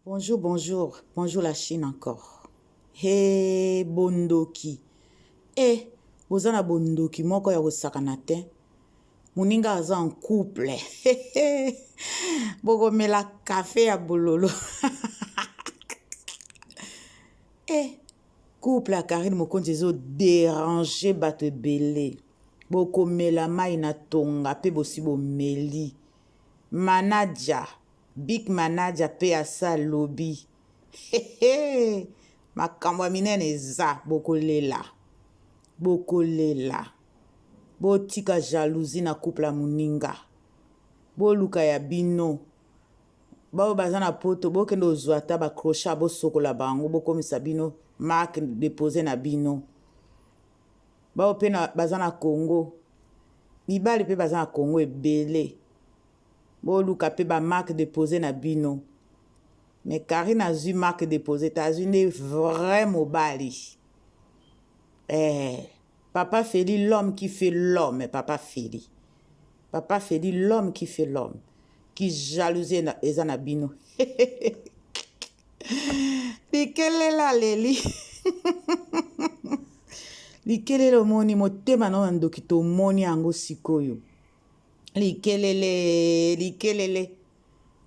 Bonjour, bonjour, bonjour la Chine encore. He bondoki. Eh, boza na bondoki moko ya kosakana te. Moninga aza en couple. Bokomela kafe ya bololo. Eh, couple ya Carine Mokonzi ezo déranger bato ebele. Bokomela mai na tonga pe bosi bomeli. Manager Big manager pe asa lobi hehe makambo ya minene eza bokolela bokolela botika jalousie na couple ya moninga boluka ya bino baoyo baza na poto bokende kozwa ata ba crochet bosokola bango bokomisa bino marque depose na bino baoyo pe baza na Congo mibali pe baza na Congo ebele Boluka pe ba marque depose na bino. Mais Carine azui marque depose te azui nde vrai mobali. Eh, papa Feli l'homme qui fait l'homme, papa Feli. Papa Feli l'homme qui fait l'homme. Ki jalousie eza na bino. Likelele aleli. Likelele omoni motema na yo ya ndoki tomoni yango sikoyo. Likelele likelele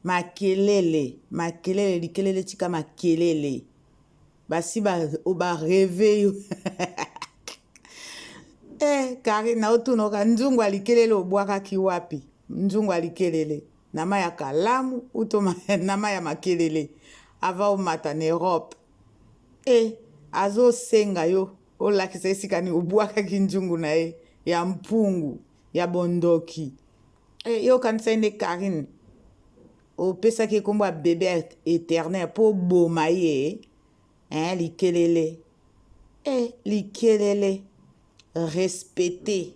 makelele makelele likelele tika makelele basi ba ba reve yo eh Karine naotunoka nzungu ya likelele obwakaki wapi nzungu ya likelele na mai ya kalamu uto na mai ya makelele ava omata na Europe eh azosenga yo olakisa esika nini obwakaki nzungu na ye ya mpungu ya bondoki eh, yo okanisaki nde Carine opesaki ye nkombo ya bebe eternel mpo oboma ye eh, likelele eh, likelele respecte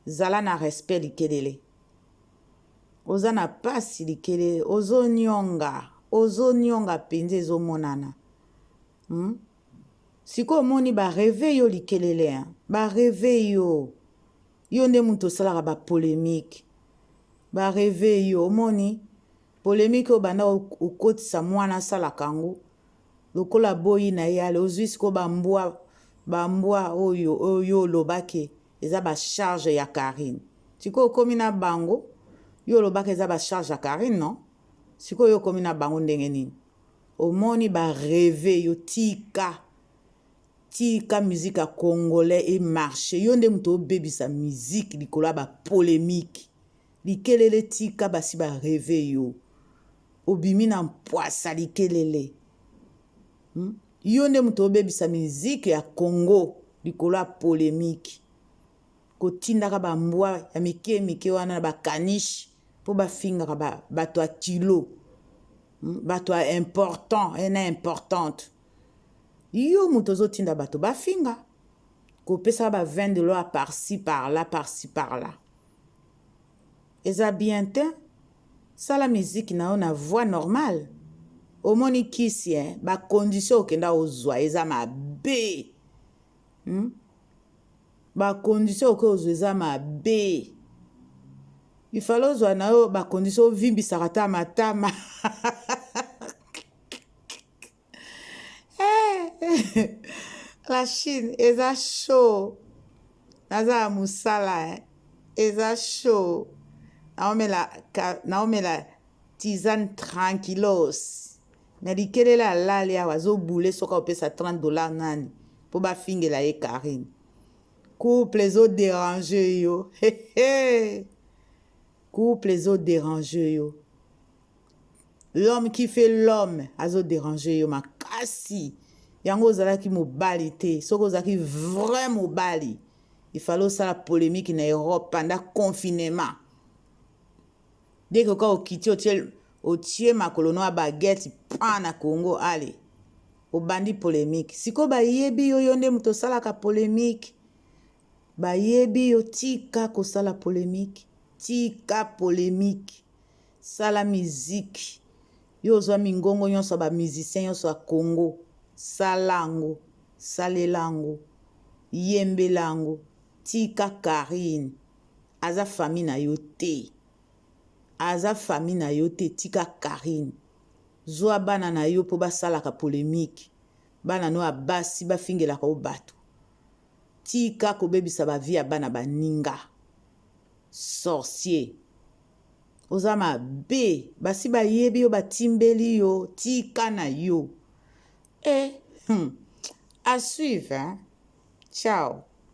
zala na respect likelele oza na pasi likelele ozonionga ozonionga mpenza ezomonana hmm? Sikoyo omoni ba reve yo likelele hein ba reve yo yo nde mutu osalaka ba polemique ba reve yo omoni polemique oyo banda okotisa muana asalaka yango lokola aboyi na ye ale ozui sikoyo ba mbwa ba mbwa oyo oyo olobake eza ba charge ya Carine sikoyo okomi na bango yo olobaka eza ba charge ya Carine non sikoyo yo okomi na bango ndenge nini Omoni ba reve yo tika tika musique ya congolais e marche yo nde moto obebisa musique likolo ya ba polemique likelele tika basi ba reve yo obimi na mpwasa likelele hmm? yo nde moto obebisa musique ya congo likolo ya polemique kotindaka ba mbwa ya mike mike wana na ba caniche mpo bafingaka bato ya kilo hmm, bato ya important eh, na importante yo moto ozotinda bato bafinga kopesaka ba 20 dollars par-ci par-là par-ci par-là eza bien te sala miziki na yo na voix normale omoni kisi eh, bacondition okenda ozwa eza mabe hmm? Ba condition okoki kozwa eza mabe. Il fallait ozwa na yo ba condition ovimbisaka ata matama. Eh, la Chine eza chaud. Naza ya musala eh. Eza chaud. Naomela naomela tisane tranquillos. Na likelele alali awa azo boule soki akopesa 30 dollars nani po bafingela ye Carine. Couple ezo deranger yo. Couple ezo deranger yo. L'homme qui fait l'homme azo deranger yo makasi. Yango ozalaki mobali te. Soki ozalaki vrai mobali, il fallait osala polemique na Europe pendant confinement. Dès que oka okiti otie otie makolo no ya baguette pan na Congo allez obandi polemique sikoyo bayebi yo yo nde moto osalaka polemique bayebi yo tika kosala polemique tika polemique sala musique yo ozwa mingongo nyonso ya ba musicien nyonso ya Congo sala yango salela yango yembela yango tika Carine aza famille na yo te aza famille na yo te tika Carine. Zwa bana na yo mpo basalaka polemique. Bana no ya basi bafingelaka yo bato. Tika kobebisa ba vie ya bana baninga. Sorcier. Oza mabe. Basi bayebi yo batimbeli yo. Tika na yo. Eh, À suivre, hein? Ciao.